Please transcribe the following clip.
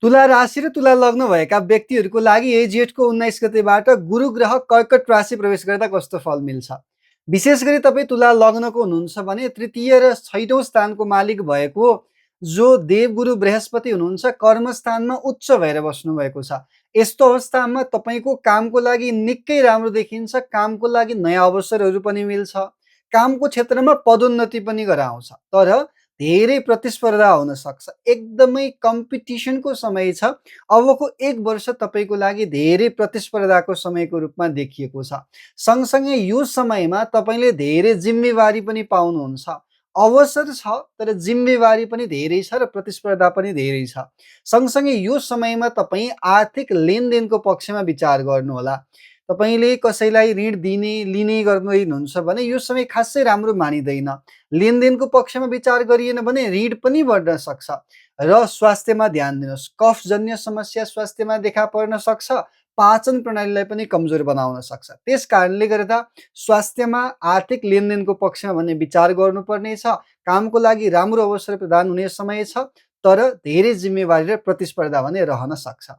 तुला राशि र तुला लग्न भएका व्यक्तिहरूको लागि यही जेठको 19 गतेबाट गुरु ग्रह कर्कट राशि प्रवेश गर्दा कस्तो फल मिल्छ? विशेष गरी तपाईँ तुला लग्नको हुनुहुन्छ भने तृतीय र छैटौँ स्थानको मालिक भएको जो देवगुरु बृहस्पति हुनुहुन्छ कर्मस्थानमा उच्च भएर बस्नुभएको छ। यस्तो अवस्थामा तपाईँको कामको लागि निकै राम्रो देखिन्छ, कामको लागि नयाँ अवसरहरू पनि मिल्छ, कामको क्षेत्रमा पदोन्नति पनि गराउँछ। तर धेरै प्रतिस्पर्धा हुन सक्छ, एकदमै कम्पिटिसनको समय छ। अबको 1 वर्ष तपाईँको लागि धेरै प्रतिस्पर्धाको समयको रूपमा देखिएको छ। सँगसँगै यो समयमा तपाईँले धेरै जिम्मेवारी पनि पाउनुहुन्छ। अवसर छ तर जिम्मेवारी पनि धेरै छ र प्रतिस्पर्धा पनि धेरै छ। सँगसँगै यो समयमा तपाईँ आर्थिक लेनदेनको पक्षमा विचार गर्नुहोला। तपाईँले कसैलाई ऋण दिने लिने गर्नुहुन्छ भने यो समय खासै राम्रो मानिँदैन। लेनदेनको पक्षमा विचार गरिएन भने ऋण पनि बढ्न सक्छ। र स्वास्थ्यमा ध्यान दिनुहोस्, कफजन्य समस्या स्वास्थ्यमा देखा पर्न सक्छ, पाचन प्रणालीलाई पनि कमजोर बनाउन सक्छ। त्यस कारणले गर्दा स्वास्थ्यमा आर्थिक लेनदेनको पक्षमा भने विचार गर्नुपर्नेछ। कामको लागि राम्रो अवसर प्रदान हुने समय छ, तर धेरै जिम्मेवारी र प्रतिस्पर्धा भने रहन सक्छ।